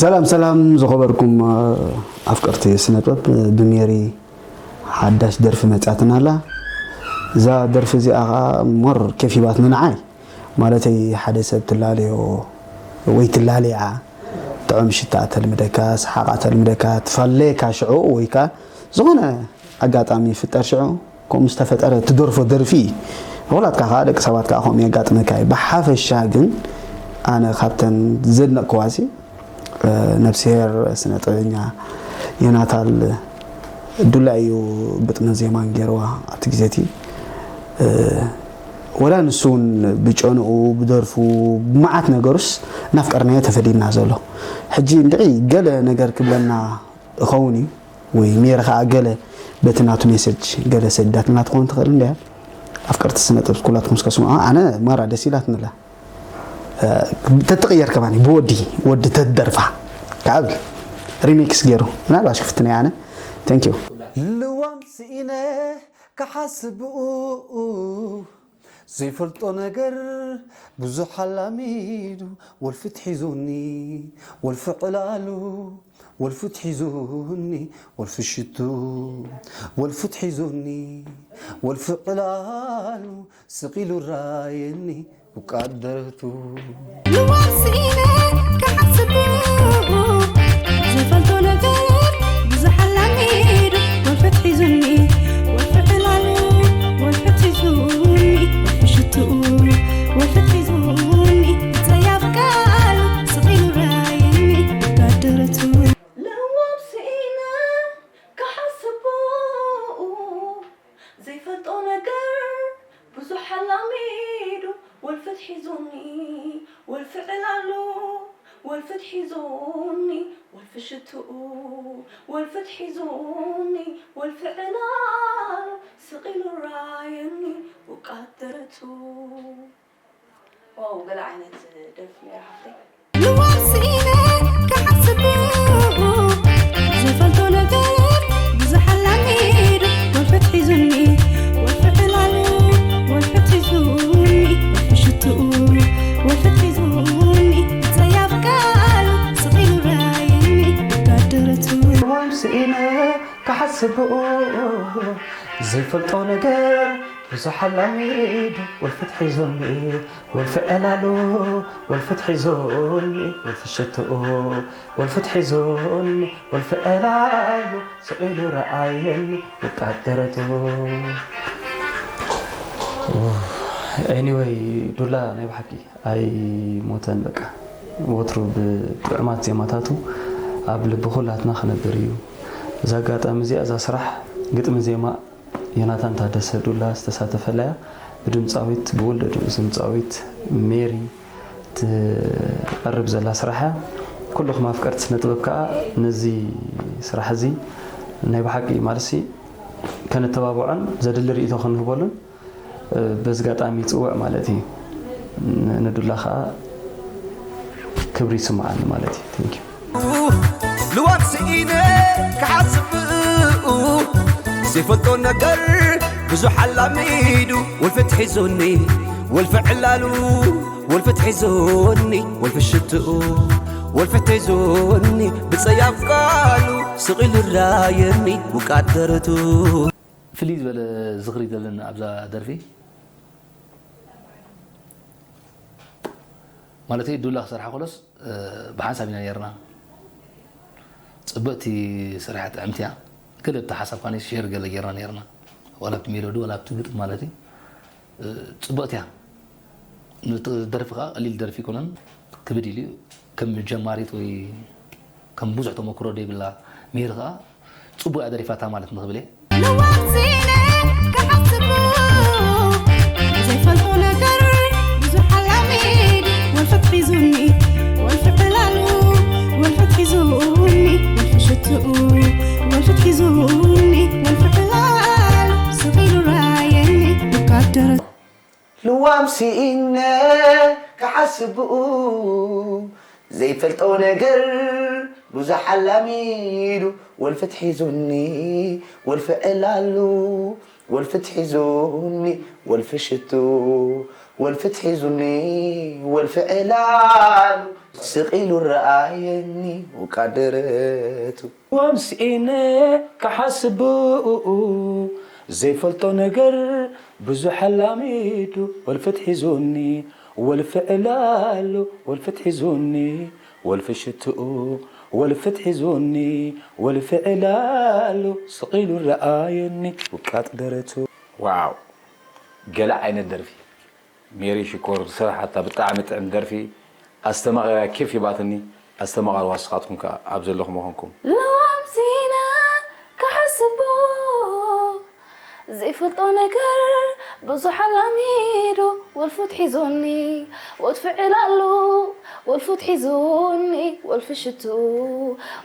ሰላም ሰላም ዝኸበርኩም ኣፍቀርቲ ስነጥበብ፣ ብሜሪ ሓዳሽ ደርፊ መጻትና ኣላ። እዛ ደርፊ እዚኣ ኸዓ ሞር ኬፍ ሂባትኒ ንዓይ። ማለተይ ሓደ ሰብ ትላለዮ ወይ ትላለያ፣ ጥዑም ሽታ ተልምደካ፣ ሰሓቓ ተልምደካ፣ ትፋለየካ ሽዑ ወይ ከኣ ዝኾነ ኣጋጣሚ ይፍጠር ሽዑ ከምኡ ዝተፈጠረ ትደርፎ ደርፊ እዩ። ንኹላትካ ከዓ ደቂ ሰባት ከዓ ከምኡ የጋጥመካ እዩ። ብሓፈሻ ግን ኣነ ካብተን ዘድነቕክዋሲ ነብስሄር ስነ ጥበበኛ ዮናታል ዱላ እዩ ግጥምን ዜማን ገይርዋ ኣብቲ ግዜ እቲ። ወላ ንሱ እውን ብጨንኡ ብደርፉ ብመዓት ነገሩስ እናፍቀርናዮ ተፈሊልና ዘሎ። ሕጂ እንድዒ ገለ ነገር ክብለና እኸውን እዩ ወይ ሜሪ ከዓ ገለ በቲ ናቱ ሜሴጅ ገለ ሰዲዳትና ትኸውን ትኽእል እንድያ። ኣፍቀርቲ ስነ ጥበብ ኩላትኩም እስከ ስምዑ። ኣነ ማራ ደስ ኢላትኒ ኣላ። ተትቕየር ከማኒ ብወዲ ወዲ ተትደርፋ ከዓብል ሪሚክስ ገይሩ ምናልባሽ ክፍትነ ኣነ። Thank you። ልዋም ስኢነ ክሓስብ ብኡ ዘይፈልጦ ነገር ብዙሕ ኣላሚዱ ወልፊት ሒዙኒ ወልፊ ዕላሉ ወልፊት ሒዙኒ ወልፊ ሽቱ ወልፊት ሒዙኒ ወልፊ ዕላሉ ስቕ ኢሉ ራየኒ ውቃደቱ ልዋም ስኢነ ክሓስብ ዘይፈልጦ ነገር ብዙሕ ኣላሚዱ ወልፊት ሒዙኒ ወልፊ ዕላሉ ወልፊት ሒዙኒ ወልፊ ሽትኡ ወልፊት ሒዙኒ ብጸያፍ ቃሉ ስቕ ኢሉ ራየኒ ውቃደረቱ ልዋም ስኢነ ክሓስብ ብኡ ዘይፈልጦ ነገር ብዙሕ ኣላሚዱ ወልፍት ሒዙኒ ወልፊ ዕላሉ ወልፍት ሒዙኒ ወልፊ ሽትኡ ወልፍት ሒዙኒ ወልፊ ዕላሉ ስቕ ኢሉ ራየኒ ውቃት ደረቱ ዋው ገለ ዓይነት ደርፊ ነይራ ሓፍተይ። ልዋም ስኢነ ክሓስብ ዘይፈልጦ ነገር ብዙሕ ኣላሚዱ ወልፈት ሒዙኒ ወልፈት ዕላሉ ወልፈት ሒዙኒ ወልፈት ሽትኡ ወልፈት ሒዙኒ ጸያፍ ቃሉ ስቕ ኢሉ ራየኒ ወጋደረቱ ልዋም ስኢነ ክሓስብ ዘይፈልጦ ነገር ብዙሕ ኣላሚዱ ወልፈት ሒዙኒ ወልፊ ዕላሉ ወልፍት ሒዞኒ ወልፊ ሽትኡ ወልፍት ሒዞኒ ወልፊ ዕላሉ ስቕ ኢሉ ረኣየኒ ውቃጥ ደረቱ። Anyway ዱላ ናይ ብሓቂ ኣይሞተን በቃ ወትሩ ብጥዑማት ዜማታቱ ኣብ ልቢ ኩላትና ክነብር እዩ። እዛ ኣጋጣሚ እዚኣ እዛ ስራሕ ግጥሚ ዜማ ዮናታን ታደሰ ዱላ ዝተሳተፈላያ ብድምፃዊት ብወለዱ ድምፃዊት ሜሪ ትቐርብ ዘላ ስራሕ እያ። ኩልኹም ኣፍቀርቲ ስነ ጥበብ ከዓ ነዚ ስራሕ እዚ ናይ ብሓቂ ማለትሲ ከነተባብዖን ዘድሊ ርእይቶ ክንህበሉን በዚ ጋጣሚ ይፅውዕ ማለት እዩ። ንዱላ ከዓ ክብሪ ይስምዓኒ ማለት እዩ። Thank you። ልዋም ስኢነ ክሓስብ ዘይፈልጦ ነገር ብዙሕ ኣላሚዱ ወልፊ ትሒዙኒ ወልፊ ዕላሉ ወልፊ ትሒዙኒ ወልፊ ሽትኡ ወልፊ ትሒዙኒ ብጸያፍ ቃሉ ስቕ ኢሉ ራየኒ ውቃት ደረቱ ፍልይ ዝበለ ዝኽሪ ዘለኒ ኣብዛ ደርፊ ማለተይ ዱላ ክሰርሓ ከሎስ ብሓንሳብ ኢና ነርና ፅብቕቲ ስራሕ ጥዕምቲ እያ ገለ ብቲ ሓሳብ ካኒ ሼር ገለ ጌርና ነርና ዋላ ብቲ ሜሎዲ ዋላ ብቲ ግጥም ማለት እዩ ፅብቕቲ እያ ደርፊ ከዓ ቀሊል ደርፊ ይኮነን ክብድ ኢሉ ከም ጀማሪት ወይ ከም ብዙሕ ተመክሮ ደይብላ ሜሪ ከዓ ፅቡቅ እያ ደሪፋታ ማለት ንክብል እየ ለዋም ስኢነ ክሓስብ ዘይፈልጦ ነገር ብዙሕ ኣላሚድ ወልፈት ሒዙኒ ወልፊ ዕላሉ ወልፈት ሒዙኒ ወልፊ ሽትኡ ወልፈት ሒዙኒ ወልፊ ዕላሉ ስቕ ኢሉ ራየኒ ውቃደረት ልዋም ስኢነ ክሓስብ ብኡ ዘይፈልጦ ነገር ብዙሕ ኣላሚዱ ወልፍት ሒዙኒ ወልፊ ዕላሉ ወልፍት ሒዙኒ ወልፊ ሽቱ ወልፍት ሒዙኒ ወልፊ ዕላሉ ስቕ ኢሉ ረኣየኒ ውቃደረቱ ወምስኢነ ክሓስብ ብእኡ ዘይፈልጦ ነገር ብዙሕ ኣላሚዱ ወልፍት ሒዙኒ ወልፊ ዕላሉ ወልፍት ሒዙኒ ወልፊ ሽትኡ ወልፍት ሒዙኒ ወልፊ ዕላሉ ስቕ ኢሉ ረኣየኒ ውቃጥ ደረቱ። ዋው፣ ገለ ዓይነት ደርፊ። ሜሪ ሽኮር ዝሰራሓታ ብጣዕሚ ጥዕም ደርፊ። ኣስተማቒራ ኬፍ ሂባትኒ። ኣስተማቓርዋ ንስኻትኩም ከኣ ኣብ ዘለኹም ምዃንኩም። ለዋምሲና ክሓስቦ ዘይፈልጦ ነገር ብዙሕ ኣላሚዶ ወልፉት ሒዞኒ ወልፊ ዕላሉ ወልፉት ሒዞኒ ወልፊ ሽቱ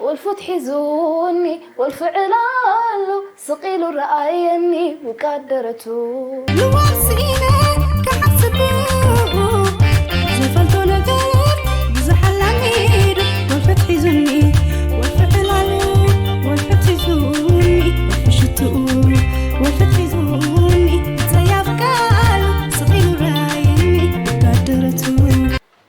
ወልፉት ሒዞኒ ወልፊ ዕላሉ ስቕ ኢሉ ረኣየኒ ውቃደረቱ ልዋምሲነ ክሓስቦ ዘይፈልጦ ነገር ብዙሕ ኣላሚዶ ወልፈት ሒዙኒ ወልፈት ዕላሉ ወልፈት ሒዙኒ ወልፈት ሽትኡ ወልፈት ሒዙኒ ጸያፍ ቃሉ ስቕ ኢሉ ረኣየኒ ውቃደረቱ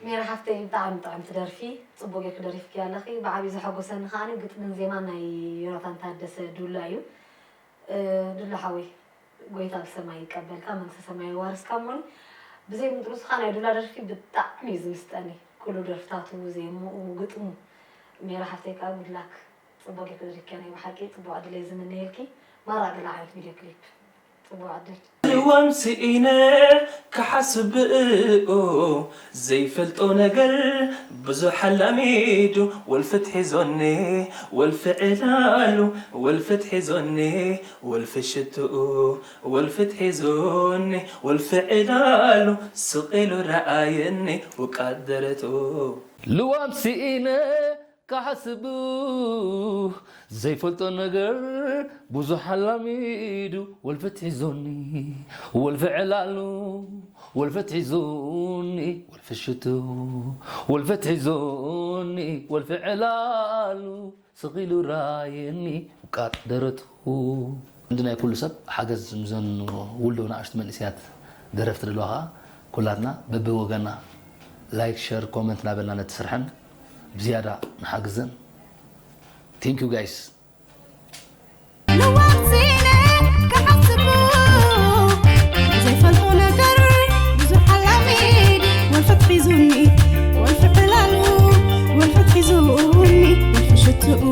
ሜሪ ሓፍተይ ብጣዕሚ ጥዕምቲ ደርፊ ጽቡቅ ጌርኪ ደሪፍኪ ኣለኺ ብዓብዩ ዘሐጎሰኒ ከዓኒ ግጥምን ዜማን ናይ ዮናታን ታደሰ ዱላ እዩ እ፣ ዱላ ሓወይ ጎይታ ብሰማይ ይቀበልካ መንግስተ ሰማይ የዋርስካ እሞኒ ብዘይ ምጥሩስካ ናይ ዱላ ደርፊ ብጣዕሚ እዩ ዝምስጠኒ ኩሉ ደርፍታቱ ዜምኡ ግጥሙ ሜሪ ሓፍተይ ከዓ ጉድላክ ጽቡቅ ጌርኪ ደሪፍኪያ ናይ ብሓቂ ጽቡቅ ዕድል እየ ዝምነየልኪ ማራ ገለ ዓይነት ቪድዮ ክሊፕ ጽቡቅ ዕድል ልዋም ስኢነ ክሓስብ ብእኡ ዘይፈልጦ ነገር ብዙሕ ኣላሚዱ ወልፍት ሒዞኒ ወልፊ ዕላሉ ወልፍት ሒዞኒ ወልፊ ሽትኡ ወልፍት ሒዞኒ ወልፊ ዕላሉ ስቕ ኢሉ ረኣየኒ ውቃጥ ደረቱ ልዋም ስኢነ ክሓስብ ዘይፈልጦ ነገር ብዙሕ ኣላሚዱ ወልፈት ሒዞኒ ወልፈ ዕላሉ ወልፈት ሒዞኒ ወልፈ ሽቱ ወልፈት ሒዞኒ ወልፈ ዕላሉ ስቕ ኢሉ ራየኒ ውቃጥ ደረቱ እንዲ ናይ ኩሉ ሰብ ሓገዝ ምዘን ውልዶ ንኣሽቱ መንእሰያት ደረፍቲ ደለዋ ከዓ ኩላትና በብወገና ላይክ ሸር ኮመንት ናበልና ነቲ ስርሐን ብዝያዳ ንሓግዘን Thank you guys ንዋምሲነ ክሓስቡ ዘይፈልጦ ነገር ብዙሕ ኣላሚድ ወልፈት ሒዙኒ ወልፊ ዕላሉ ወልፈት ሒዙኒ ወልፊ ሽትኡ